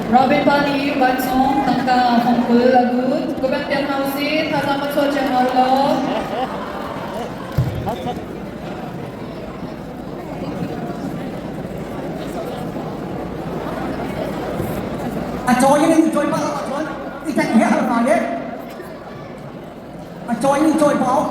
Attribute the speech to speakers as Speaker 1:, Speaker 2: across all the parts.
Speaker 1: Robin pa nih vancung tangka 20 a lut. Ka bengh piak hna usih, thazaang ka chuah cio hna u law.
Speaker 2: A cawi in cawi pah lo ahcun i tlaih he har ngai e. A cawi in cawi pah.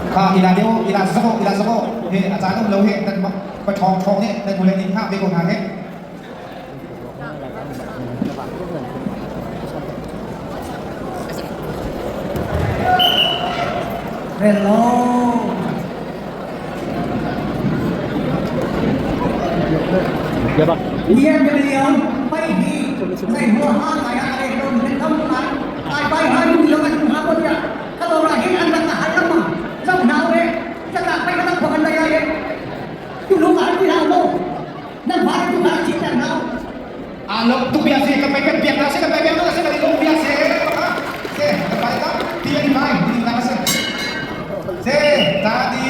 Speaker 3: Kha ila deuh ila zako ila zako he a caan um lo he nan pa ṭhawng ṭhawng he nan mule ning hngah ve ko hna he.
Speaker 2: Hello. Lian ka lian pai hi sai hua ha ngai a re lo ni tham ngai ai pai ha ni lo kan ha ko ya ka lo ra hin an ka hai lam ma zau na we ka ka pai ka ko kan ya ye tu lu ka ti ha mo nan ba tu ka chi ta na.
Speaker 3: A lo tu bia se ka pai kan biak na se ka pai biak na se ka lo bia se ka se ka pai ka ti an mai ti na se se ta di.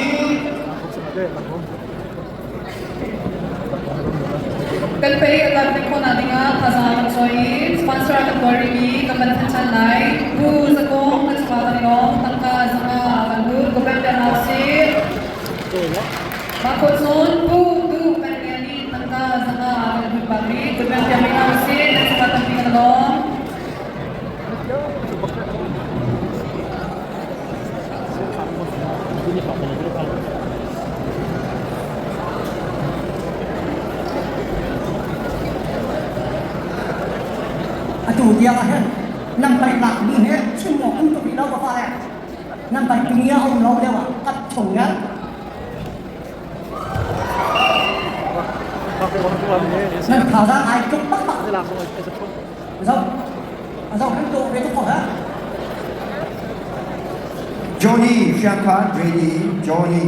Speaker 1: Kan pei a lat ning khawhnak dingah thazaang kan cawi i sponsor a kan tuah rihmi kan van thanh ṭhan lai. Pu Zakung kan chungah kan i lawm. Tangka 500 a kan lut. Ka pek piak hna usih. Mah khawh cun Pu Duh Peng Lian nih tangka 500 a kan lut bak rih. Ka pek piak rih hna usih. Nan chungah tampi kan i lawm.
Speaker 2: Atu tiang ah hin nan pai lak mi he chim awk um tuk rih lo ka fa le nan pai dunia a um lo deuh ah kat chung ya. Nan thazaang ai tuk bakbak zoh zoh kan tuah ve tuk ko ha.
Speaker 4: Johnny Siangkhan ready Johnny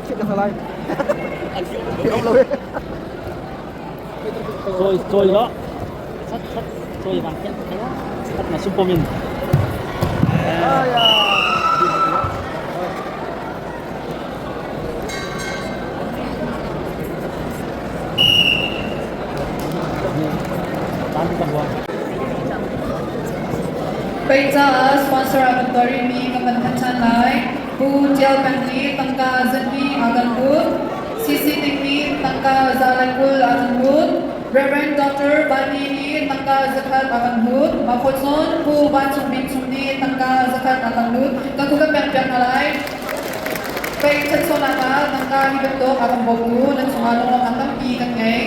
Speaker 4: Siangkhan.
Speaker 5: Rồi rồi đó. Sắt sắt rồi bằng cái sắt là Superman.
Speaker 1: Pei caah sponsor a kan tuah rihmi kan van thanh ṭhan lai. Pu Tial Peng nih tangka 200 a kan put. CC Ding nih tangka 120 a kan put. Reverend Dr. Bani nih tangka 100 a kan put. Mah cun Pu Van Cung Bik Cung nih tangka 100 a kan lut. Kan ku kan pek piak hna lai. Pei ṭhanchonak ah tangka hi bantuk a kan bawmtu nan cungah lunglawmhnak tampi kan ngei.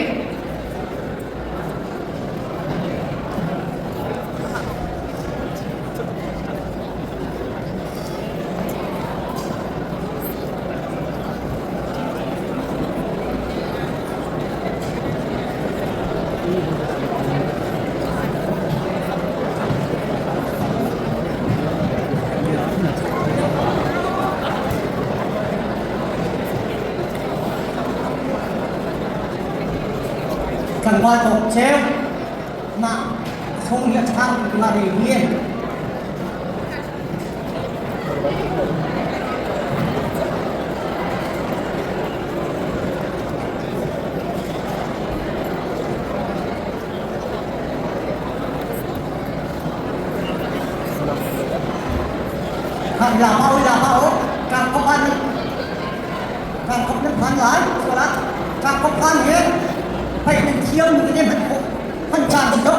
Speaker 2: Kan pa tawk ceu mah chung hi a ṭha ma re hi. Hang la mau la mau càng có phan càng có nan phan lai so la càng có phan he phải nên thiêu như cái hận hận tràn gì đó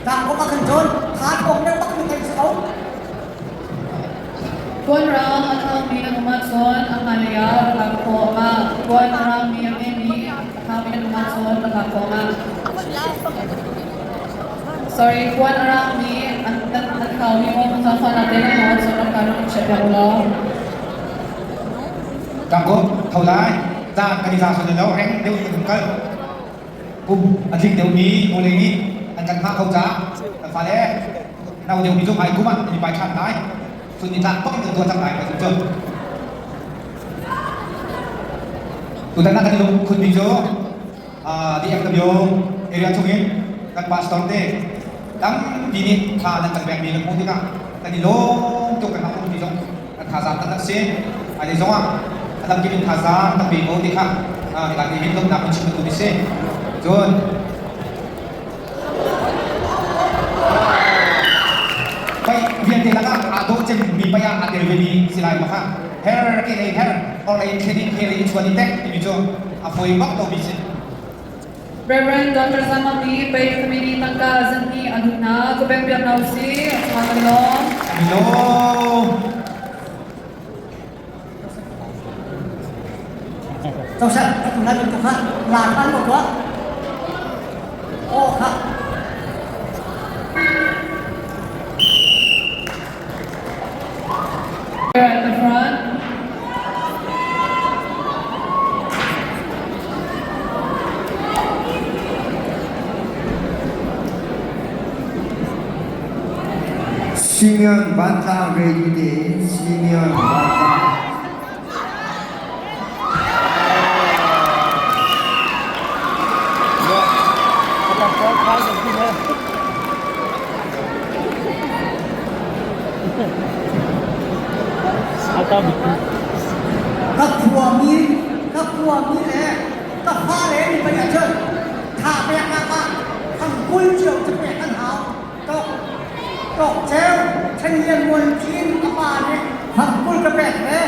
Speaker 2: càng có bắc hận trốn thá ông nên bắc như thầy sáu.
Speaker 1: Tuan rang a thangmi nan um ahcun a hmailei ah rak lak khawh ma. Tuan a rangmi a ngeimi a thangmi nan um ahcun rak lak khawh ma. Sorry, puan a rangmi an an thaumi maw zaangfahnak te nan um ahcun rak kan chiah piak u law.
Speaker 3: Tangko tho lai caan kan i za sual lo reng deuh in kan kal kum a tling deuhmi mawle nih an kan hngah ko caah kan fale no deuhmi cu hmai kum ah an i pai ṭhan lai. Chun ni tlak bak in kan tuah cang lai ka zumh cu. Tutan ah kan i lung khunmi cu DFW area chungin kan pastor te tampi nih tha nan kan pekmi kan hmuh tikah kan i lawm tuk kan hak zong kan thazaang taktak si. Ani zongah a lamkip in thazaang kan pe ko ti kha hika ti hin lawmhnak kan chim duhmi si. Cun Paih vialte lakah aa dawh cemmi paih ah aa tel vemi si lai ma kha her ke lei her or lei thlening he lei chuan i tek timi cu a fawi bak lomi si.
Speaker 1: Reverend Dr. Zamami Pei Committee tangka zanhi a duh hna ka pek piak hna usih. Kan lawm.
Speaker 3: Lawm.
Speaker 2: Joseph, atu na tu kha la khan ko tuah. Aw kha.
Speaker 1: At the front.
Speaker 4: Simeon Vantlang ready tein Simeon Vantlang.
Speaker 2: Ka khuami ka khuami le ka fale nih pei ahcun tha peknak ah thangkul cio cu pek an hau. Tok Tok Ceu Ṭhenlian Mual Cin a pa nih thangkul ka pek ve.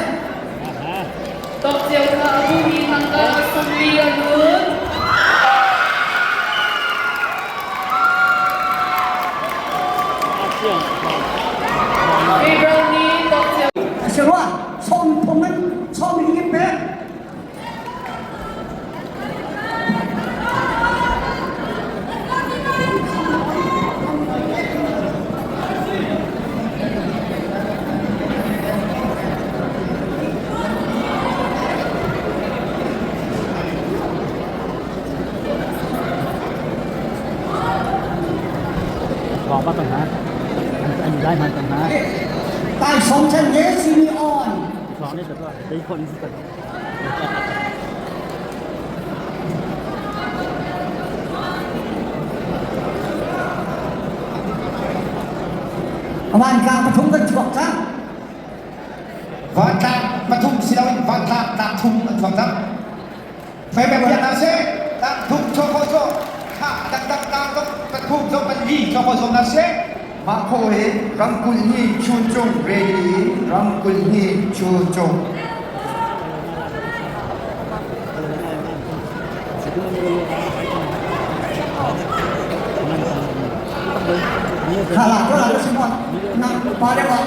Speaker 1: Tok Ceu kha a buhmi tangka 40 a lut. Gabriel nih Tok Ceu
Speaker 2: A si rua, sawm thum in sawm in pek. Taisawm chen he Simeon. Vantlang pathum kan chuak cang.
Speaker 3: Vantlang pathum si loin vantlang tlang thum an chuak cang. Febek biak hna seh, tlang thum chuak khawh cu thla dangdang tlang zong pathum zong an li chuak khawh zong hna seh.
Speaker 4: Mah khawh hi ramkulh hi Chuncung ready ramkulh hi Chuncung.
Speaker 2: Khala ko la semua nak pada kok.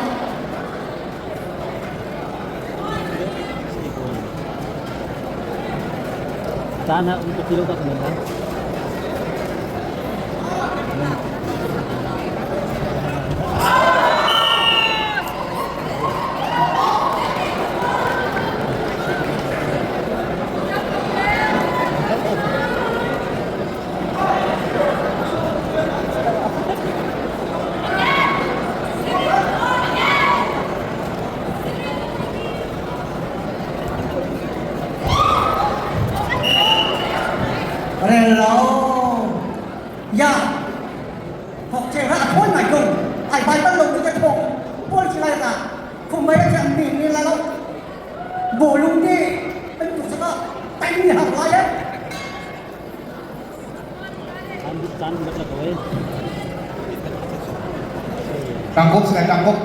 Speaker 2: Rel lo. Ya. Thok che ra thon mai tung. Ai bai ban lo ni ka thok. Pol chi lai ta. Khum mai cha mi ni la lo. Bo lung ni bên tu sa ka. Tai ni hak lai ấy.
Speaker 3: Tangkuk sekali tangkuk.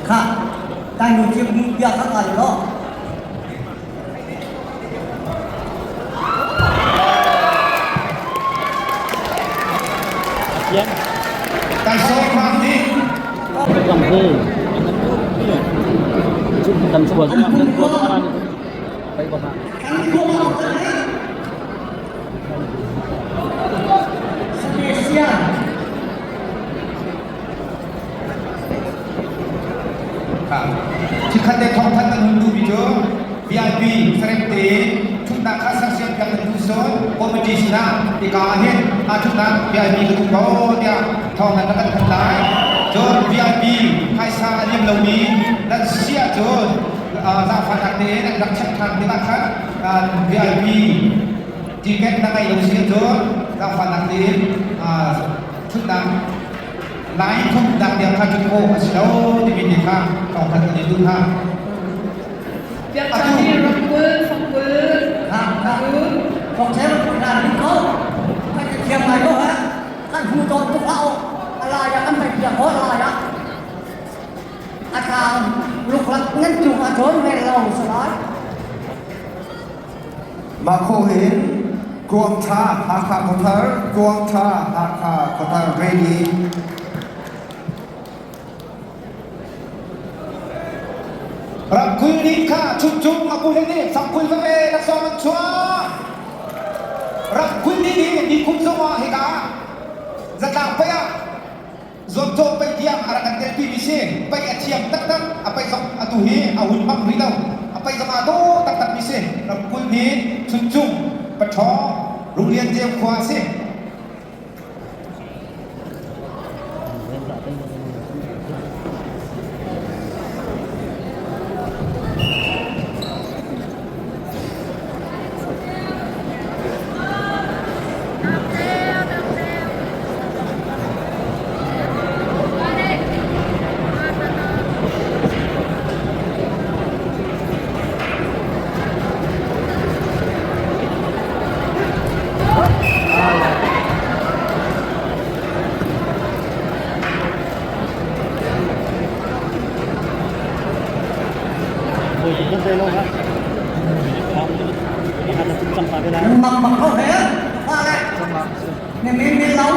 Speaker 2: Kha. Tai nu chiêm bia khắc lại lo.
Speaker 3: Tai sawm hram nih Chikkhat te thawngthanh kan hun duhmi cu VIP sarep tein ṭhutnak kha sersiam piak kan duh sawn committee sinah hika ah hin. Aa thutnak VIP ka duh ko tiah thawng nan rak kan thanh lai. Cun VIP phaisa a liam lomi nan si ahcun zaangfahnak tein an rak check ṭhan tikah khan VIP ticket na ngeih lo si ahcun zaangfahnak tein thutnak line thumnak tiang kha ṭhut khawh a si lo timi te kha thawngthan kan in duh hna.
Speaker 1: Biakchak hi ramkul, fangkul,
Speaker 2: Ha ha. Kong ṭheo na rin ko. Kan thiam ngai ko ha. Kan hu tawn tuk hlah u. A lai ah kan mei piak ho a lai ah. A tlang luklak ngan cung ah cun mei lo salai.
Speaker 4: Mah kho hin Kuang Tha Hakha Khuathar Kuang Tha Hakha Khuathar ready.
Speaker 3: Ramkul nih kha chunchung a pu nih sangkul veve laksawng an chuah. Ramkul nih nih miphun zongah hika zatlang pei ah zuamcawh pei tiang a rak kan telpi mi si. Pei a thiam taktak, a pei zong atu hi a hun bak rih lo. A pei zong aa dawh taktak mi si. Ramkul nih Chuncung, Paṭhawng, Runglian Ceu khua a si.
Speaker 2: Mak mak ko he fa le ne men men lo.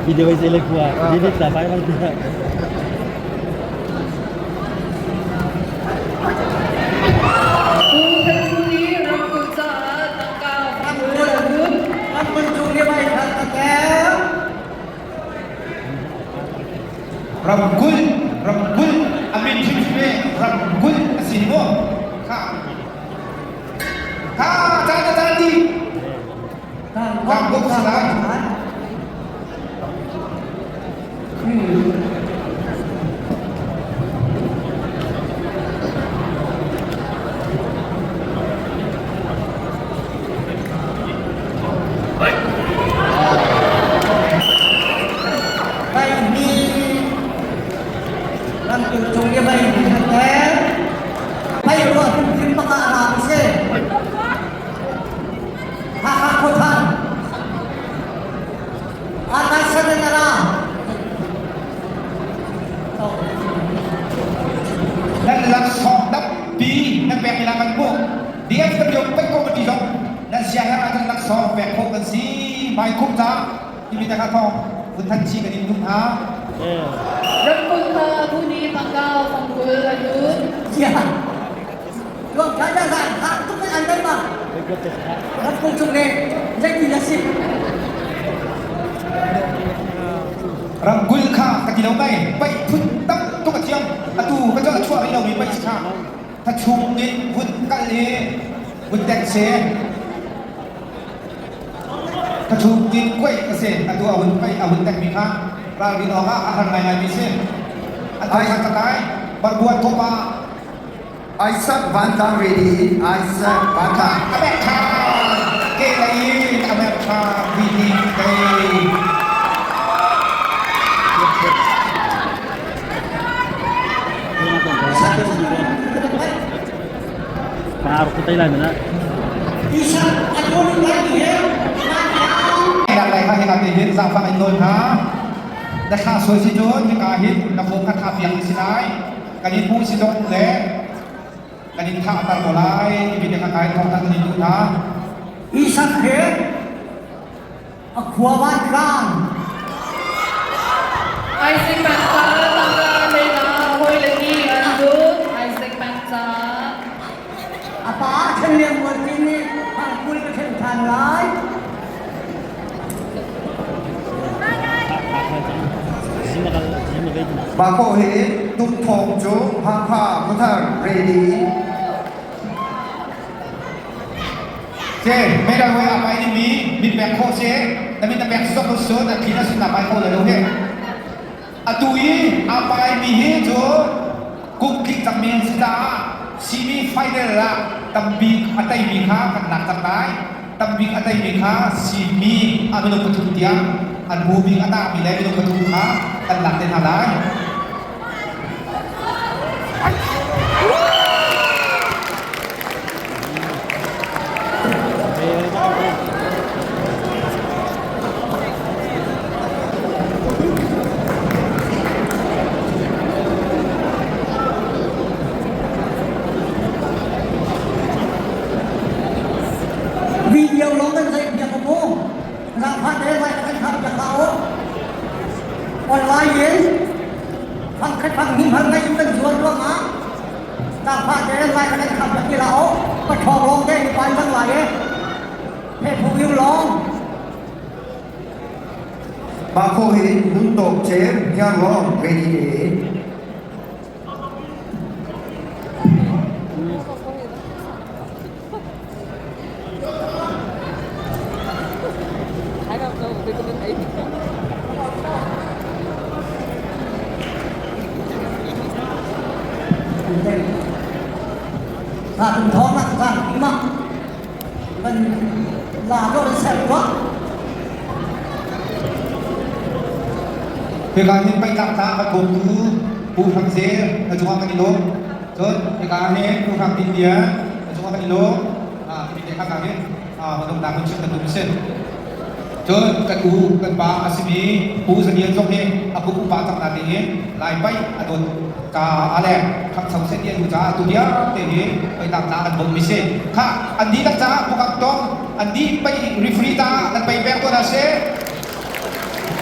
Speaker 5: Video ay sila kuha. Didit na, parang mag
Speaker 1: Pu Phu nih ramkulh caah tangka fangkul a hlut.
Speaker 2: Ramkulh cung nih vai khat a tel.
Speaker 3: Ramkulh, ramkulh, a min hrimhrim hi ramkulh a si mu. Kha. Kha, caan a caan dih. Kang buk si lai.
Speaker 2: Vai hi ramkulh cung nih vai hi a tel. Vai ruah hrimhrim bak ah a ra si. Hakha khuathar Akai in a ra.
Speaker 3: Nan laksawng tampi nan pek ila kan hmuh. DFW pek ko ti zong nan siaherh ahcun laksawng pek khawh kan si. Mai khum ca timi te kha thawng vun than chi kan in duh hna.
Speaker 1: Ramkulh hna bu nih tangka fangkul a lut.
Speaker 2: Yeah. Luang tha da zan ha tuk in an dai ma. Ramkulh chung ne zeiti na si.
Speaker 3: Ramkulh kha ka ti lo mai paih phun tam tuk a thiam atu ka cu a chuah rih lomi paih kha tha chung in vun kal i vun tek se tha chung in kuaih a si atu a hun paih a hun tek mi kha ralrin awk ah a har ngaingai mi si atu kha ka kai barbuan thopa
Speaker 4: Isaac Vantlang ready in Isaac Vantlang.
Speaker 3: America ke lei America vini tei.
Speaker 5: Pangarap ko tayo na.
Speaker 2: Isaac atun lai he.
Speaker 3: Nak lai kha hika te hin zangfang in nawl hna. Na thla sual si cun hika hin na phone kha tha piak si lai. Kan in hmuh si zong le kan in thah tar ko lai timi te kha kai thawng kan in duh hna.
Speaker 2: Isak he a khua van tlang.
Speaker 1: Isaac Pangca tangka leila hoi le ni an lut. Isaac Pangca.
Speaker 2: A pa ṭhen liang mual tin nih thangkul ka ṭhen ṭhan lai.
Speaker 5: Zing na kal, zing.
Speaker 4: Mah khawh hin Tum Thawng Cung, Hakha Khuathar ready.
Speaker 3: Se medal hoi a pai dingmi min pek khawh si na min na pek zok lo sun a thin a sun na pai kho lai lo he. Atu i a paimi hi cu kum tling cangmi an si caah semi final ah tambik a teimi kha kan lak cang lai. Tambik a teimi kha simi a minung pathum tiang an hmu bik a tangmi le minung pathum kha kan lak te hna lai.
Speaker 2: Video lawng kan zeih piak mu. Rangfa te lai kan kham piak hlah u. Online in fangkhat fang hnih hmang ngai in kan zuar ruangah Tlangfah te lai kan kham tak ti la o pathawng lawng te ni pai bang lai e he phu yu lawng.
Speaker 4: Mah khawh hi nun tawk cem hniar lawng ready tein.
Speaker 2: Tha tum thawng nak tha mak kan la do ser wa.
Speaker 3: Hika hin pai tlak ta ka bawmtu Pu Hrang Zel na cungah kan i lawm. Cun hika hin Pu Hrang Tin Lian na cungah kan i lawm. Timi te kha hin hmanung nak chim kan duh si. Cun kan u kan pa a simi Pu Zanian zong hi a kum upa cang na tiin Lai pai a dawt ca ale thangcho seh ti a duh caah tu vialte hi pai tlak ca kan bawmh mi si. Kha an dihlak caah pukak tong an dih pai referee ta kan pai pek tuan a si.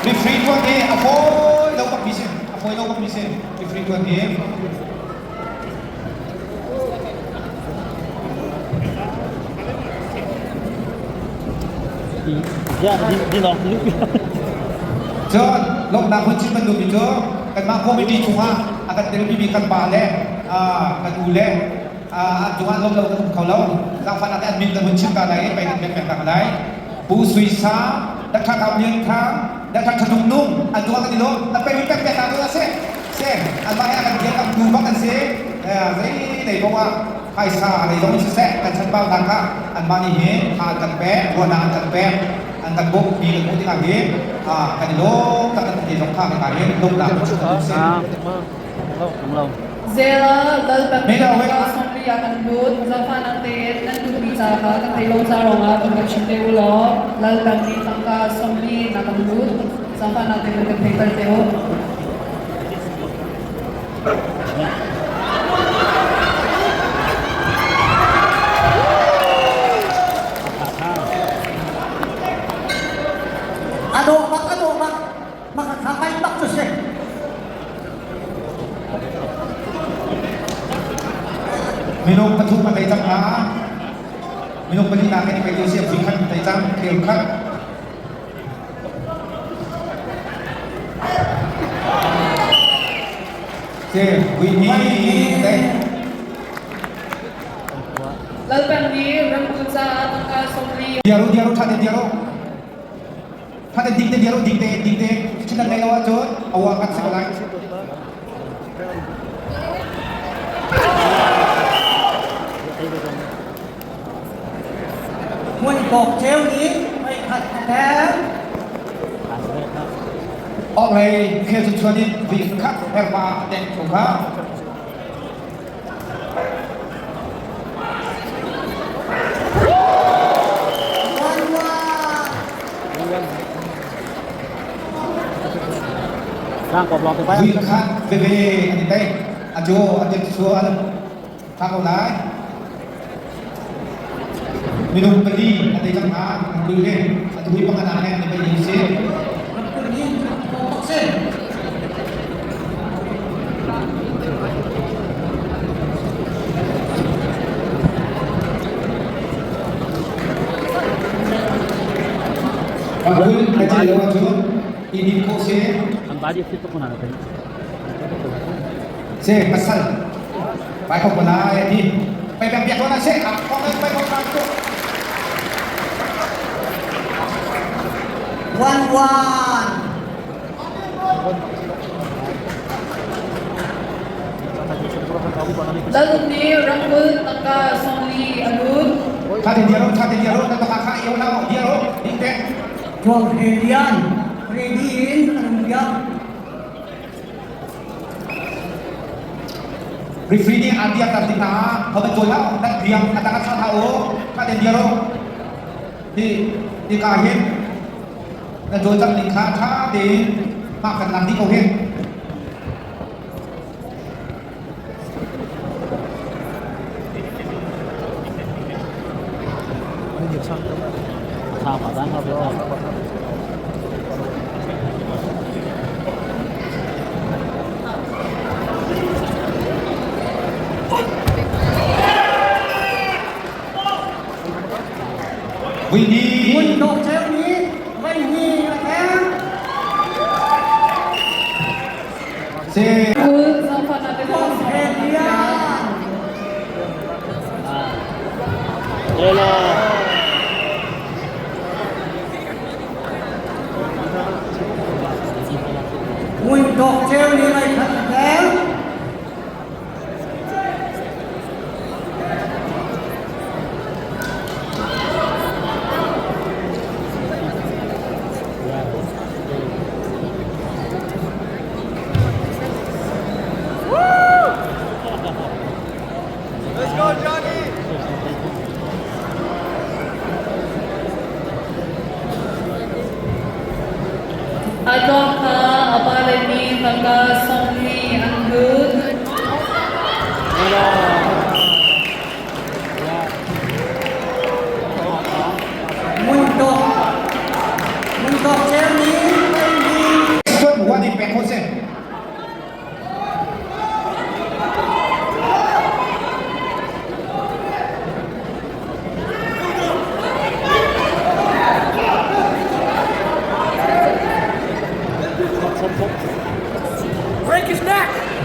Speaker 3: Referee tuan hi a fawi lo bak mi si. A fawi lo bak mi si. Referee tuan hi. Cun lawmhnak hun chim kan duhmi cu kanmah committee chungah a kan telpimi kan pa le kan u le an cungah lawm lo kan um kho lo. Zaangfahnak te an min kan hun chim ta lai i pei kan pek peng ta lai. Pu Sui Sa, Dr. Kau Lian Thang, Dr. Tha Nung an cungah kan i lawm. An pei hun pek pek ta tu a si. Si, anmah he a kan dirkamh tu bak an si. Zei lei paoh ah phaisa lei zong in siseh kan chanbaunak kha anmah nih hin tha an kan pek, ruahnak an kan pek, an kan bawmhmi kan hmuh tikah hin kan i lawm tak kan ti zong kha hika hin lawmhnak kan chim kan si.
Speaker 1: Zela Lalpek Songria kan lut zafanak tein nan duhmi ca kha kan thei lo ca ruangah kan kan chim te u law Lalpek nih tangka sawmli na kan lut zafanak tein kan theihter te u.
Speaker 2: Adawh bak adawh bak makakhamai bak cu si.
Speaker 3: Minung pathum a tei cang hna. Minung pali nak in pei tu si a khat tei cang khel khat. Che vui hi te.
Speaker 1: Lalpan nih ramkul caah tangka 40.
Speaker 3: Diaru diaru tha te diaru. Tha te ding te diaru ding te ding te chinan nei lo ahcun awa kan si ko lai.
Speaker 2: Hmun bawk ceu nih mei khat a pek.
Speaker 3: Awk lei khel cu chuan in vi khat herpa a teng ko kha. Vi khat veve an i tei. A jo a tet chuan Tha ko lai. Minung pali a tei cang hna an kul he atu hi pakhat ah he an i bei ding si. Pakul a ci lo ahcun i din khawh si.
Speaker 5: An body fit tuk na.
Speaker 3: Se pasal pai kho ko lai a ti. Pai bang biak na se a kong pai kho ka tu.
Speaker 2: One one.
Speaker 1: Laluk nih ramkulh tangka 40 a lut.
Speaker 3: Tha te dia ro, tha te dia ro, na to ka kha iyo na dia ro, ding te.
Speaker 2: Tuang He Lian ready in an um piak.
Speaker 3: Referee nih an diam tar tik hna ho ban cawi hlah nan riang a tang a thla hlah u kha ten dia ro hi hi ka hin na cawl cang ning kha tha tein hma kan lang dih ko hin.
Speaker 2: Ngun Dawh Ceu nih Veihni a keng. Kong He Lian. Ngun Dawh Ceu nih Veikhat a keng.
Speaker 1: A dawng kha a pale nih tangka 40 an lut.
Speaker 2: Ngun Dawh Ngun Dawh Ceu nih Veihni.
Speaker 3: Cun wan in pek ko seh.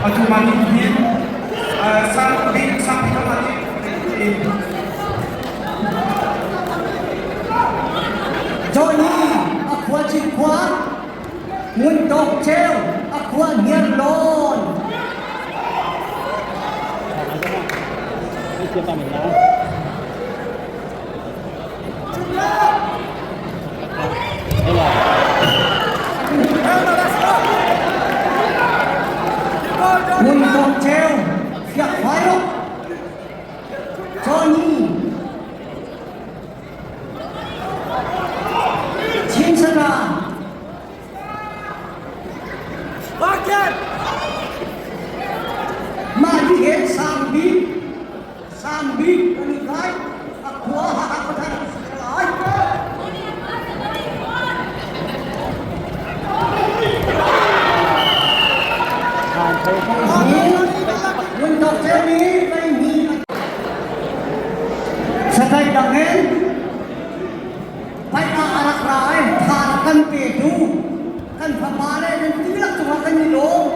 Speaker 4: Atu mani hin sang bik sang bik mani
Speaker 2: Johnny a khua Cinkhua, Ngun Tawk Ceu a khua Hniarlawn. Ngun Tawk Ceu fiak fai rok. Johnny Chin Sara Mah hi hen sang bik sang bik kan i tlai a khua Hakha khuathar a si lai. Ngun Tawk Ceu nih Veihni Satlaih dang in paih ah a rak ra i tha rak kan petu kan fapa le nan dihlak cungah kan i lawm.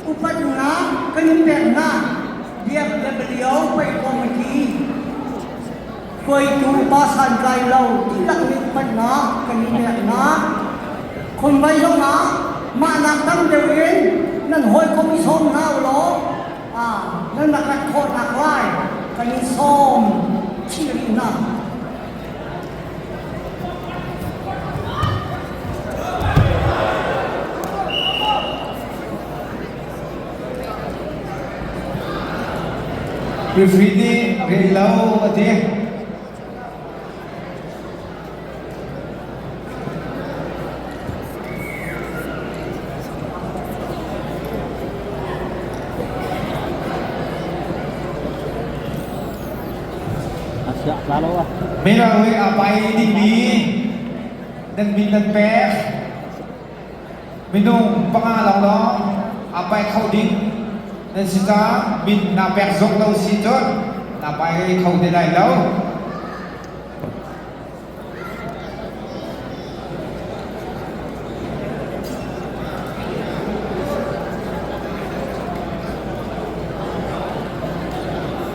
Speaker 2: Upatnak kan in pek hna. DFW paih committee hruaitu pa santlai lo dihlak nih upatnak kan in pek hna. Khonvai zong ah mah nak tam deuh in nan hawikom i sawm hna u law nan rak rat khawh naklai kan in sawm chih rih hna.
Speaker 3: Referee nih rel lo a ti. Mera we a pai dingmi nan min nan pek minung panga lawnglawng a pai kho ding nan si ca min na pek zong lo si cun na pai kho te lai lo.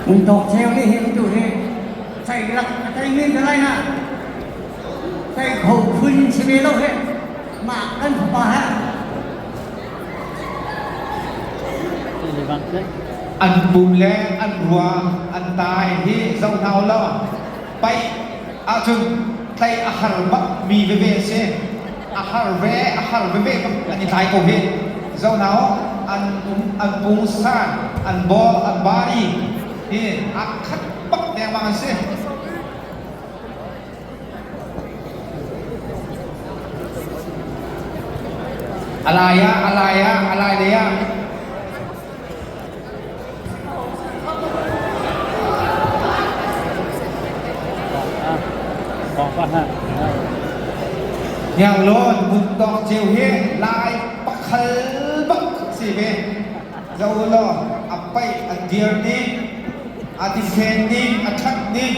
Speaker 2: Ngun Tawk Ceu nih hin tu hi ceilak a teimi ka lai na cei kho phun si ve lo hi mah kan fapa he.
Speaker 3: An pum le an rua an tai hi zoh hna u law paih ahcun tlaih a har bak mi veve a si. A har ve a har veve bak an i tlai ko hih. Zoh hna u, an um an pungsan, an ball, an body hi aa khat bak dengmang an si. A lai ah, a lai ah, a lai lei ah. Hnianglawn Muntawk ceu hi Lai pakhal bak si ve. Zo law a paih a dir ning, a difen ning, a ṭhat ning,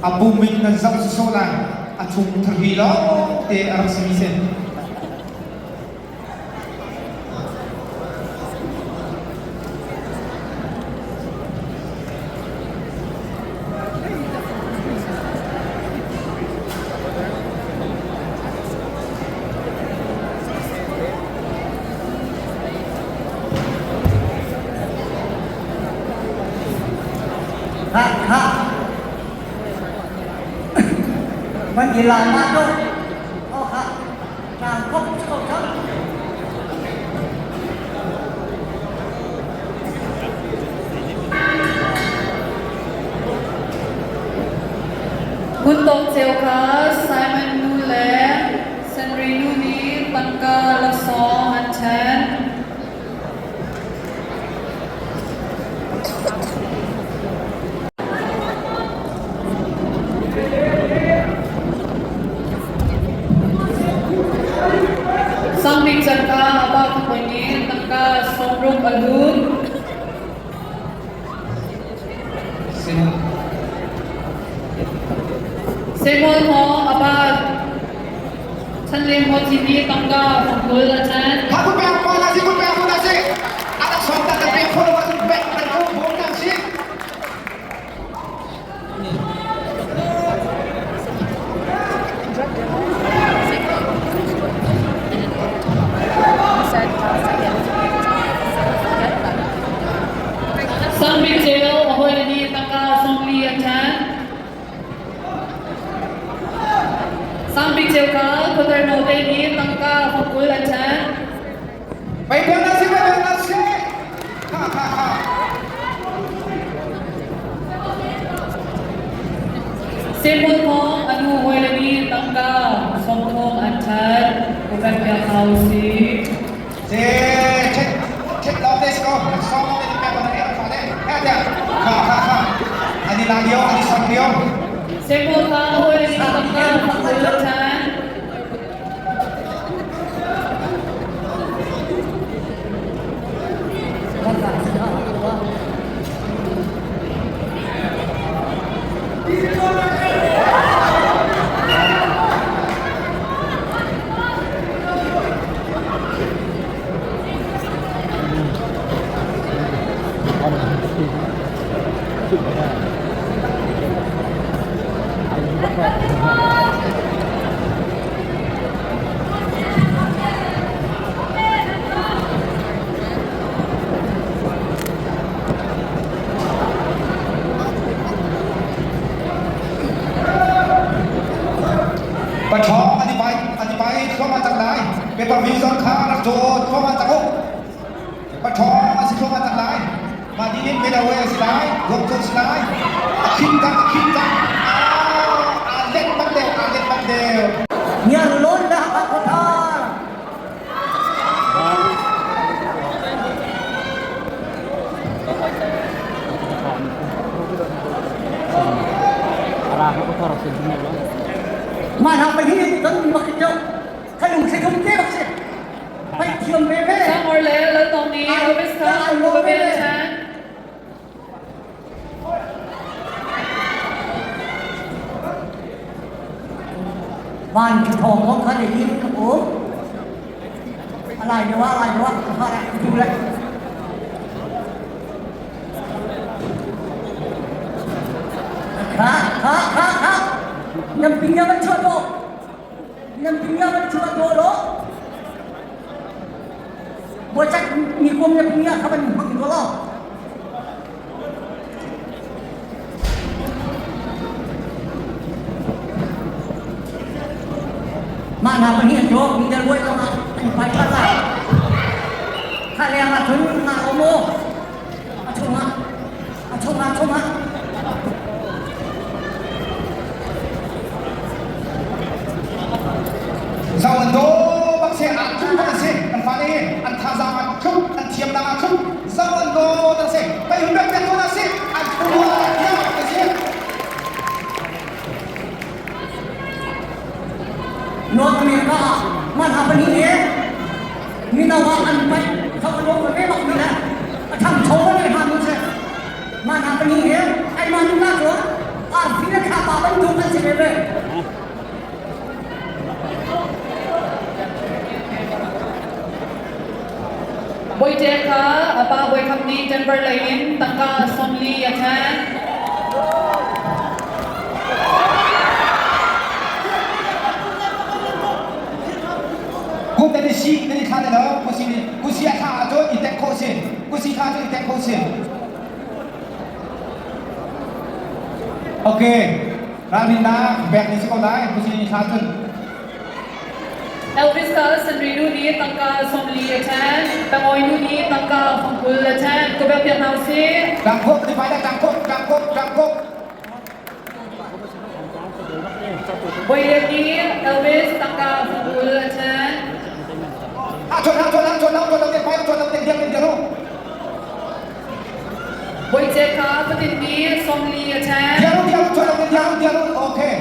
Speaker 3: a pum in nan zoh sawsawh lai. A chung thahri lawng te a rak simi si.
Speaker 2: Khah khah. Van i la ma to. Oh khah.
Speaker 1: Ngun Tawk Ceu kha Simon nu le Senri nu nih tangka laksawng an ṭhen. Sangbik can kha a pa khuabawi nih tangka 60 a lut. Samuel Hall a pa Chan Le Maw Ci nih tangka 20 a chan.
Speaker 3: Kha ku pek pa na si ku pek na si. Anak som ta ta pek phono wa pek ta ko bom na si.
Speaker 1: Sangbik Ceu a hawile nih tangka 40 a ṭhan. Sangbik Ceu kha khuathar note nih tangka 20 a ṭhan.
Speaker 3: Mei pek na si, mei pek na si. Ha ha ha.
Speaker 1: Semon Thawng a nu hawile nih tangka 30 an ṭhan. Upat piak hau si.
Speaker 3: Se check check long te ko. Song long te pek na fa le. Ha ha ha ha ha. Ani la lio, ani song lio.
Speaker 1: Semon Thawng hawile nih tangka 20 an ṭhan.
Speaker 3: Pathawng an i pai an i pai thluahmah cang lai. Paper view zong kha rak cawn thluahmah cang u. Pathawng a si thluahmah cang lai. Mah nih nih Melawe a si lai, Ruamcung si lai. A khim cang, a khim cang. Aa let bak deuh, aa let bak deuh.
Speaker 2: Ngiarlawn le Hakha khuathar. Mah hna pahnih kan bak cu ka lung si thum te bak si. Pai thiam ve ve.
Speaker 1: Sangor le Laltawng nih Elvis kha va vel ṭhan.
Speaker 2: Van ki thawng kong kha le in ka um. Alai dewa alai dewa ka ha tu le. Nan ping van chuah dawh. Nan ping van chuah dawh lo. Bocak ni kum na ping kha van hmang dawh lo. Mah hna pahnih an cawk, mi del buai zong ah an pai ṭhan lai. Kha leng ah cun nga um u. A chungah, a chungah, chungah.
Speaker 3: Zau an daw bak si, aa tluk bak a si. Kan fale hi an thazaang aa tluk, an thiamnak aa tluk. Zau an daw tak si. Pei hun bek bek ko na si. An thua tiang a si.
Speaker 2: North America ah man ha pahnih he mino ah an paih kho a dawh ve bak mi le a ṭhangcho ve hna mu si. Man ha pahnih he ai man na cu arfi le thlapa bantuk an si ve ve.
Speaker 1: Bawite kha a pa bawi kham nih Denver lei in tangka 40 a ṭhen.
Speaker 3: Kum nan i si nan i thla le lo kusi nih kusi a thla ahcun i tek khawh si kusi thla cu i tek khawh si. Okay, ralrinnak bek ni si ko lai kusi ni thla cun.
Speaker 1: Elvis ka Sanri nu nih tangka 40 a ṭhen. Tangawi nu nih tangka 20 a ṭhen. Ka bek piak hna usih.
Speaker 3: Tangkok di pai tangkok tangkok tangkok.
Speaker 1: Bawi nih Elvis tangka 20 a ṭhen.
Speaker 3: A chon a chon a chon a chon te pai chon te diam diam.
Speaker 1: Bawi kha patin nih 40 a ṭhen.
Speaker 3: Diam diam chon te diam diam. Okay.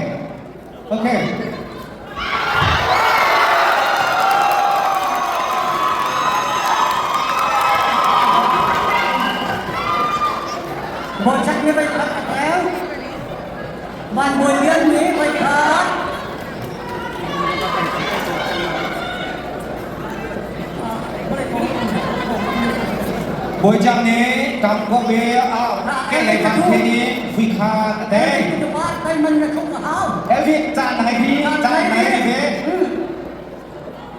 Speaker 3: Okay.
Speaker 2: Bocak nih vai khat a tel. Van Bawi Lian nih vai khat.
Speaker 3: Bawi Cang nih tangkok ve a ke lei bang the nih vui kha a tei. Elvi caan na ngei hi caan na ngei ve.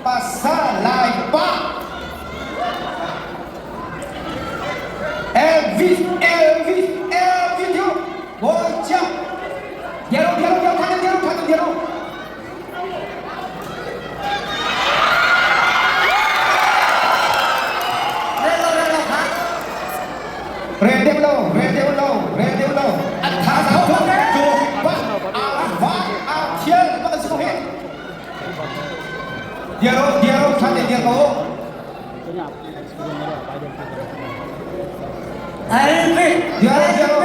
Speaker 3: Pasal lai pa. Elvis Elvis Elvis yo. Bawi Cang. Diaro diaro diaro than diaro than diaro. Re deuh lo, re deuh lo, re deuh lo. An tha zau thong cu ba a va a thial ba kan si ko he. Diaro diaro than de diar ko. Diaro diaro.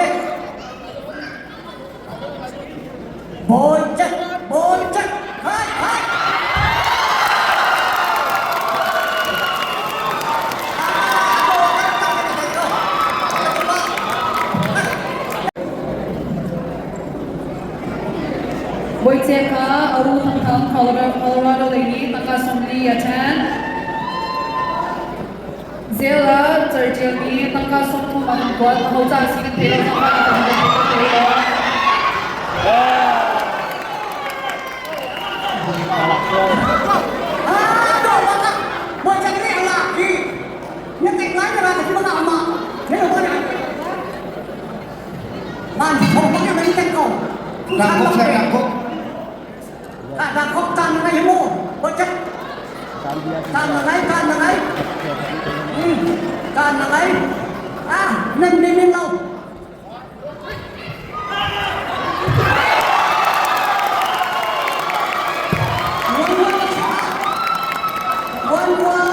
Speaker 2: Bocah, bocah, hai, hai.
Speaker 1: Bawi kha Aru Thang Thang Colorado, Colorado lei nih tangka 40 a ṭhen. Zela Churchill nih tangka 30 a kan kuat. Aho ca si kan thei lo tangka na kan thei lo.
Speaker 2: Bocah ni laki. Nyetek lagi lah kasi mga ama. Ni lo mana? Man, thong bang yang tek ko.
Speaker 3: Tangkok saya tangkok.
Speaker 2: Tangkok tan ngai mo. Bocah tan ngai tan ngai. Tan ngai. Ah, nên nên nên lâu. One one.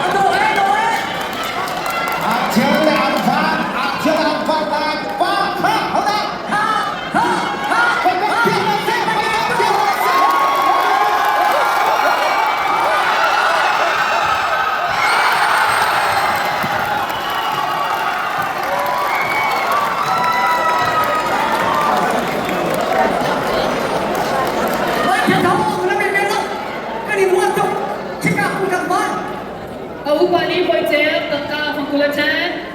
Speaker 2: Aduh, eh, aduh, eh.
Speaker 3: A thial le an van, a thial an van lai pa kha ho da.
Speaker 2: Ha, ha, ha.
Speaker 3: Pai pai thial na se, pai pai thial na se.
Speaker 2: Ba thiệt thấu, nó bên bên đâu. Cái này mua chụp, chỉ cả không cần ba.
Speaker 1: A upa nih Bawi tangka 20 a ṭhen.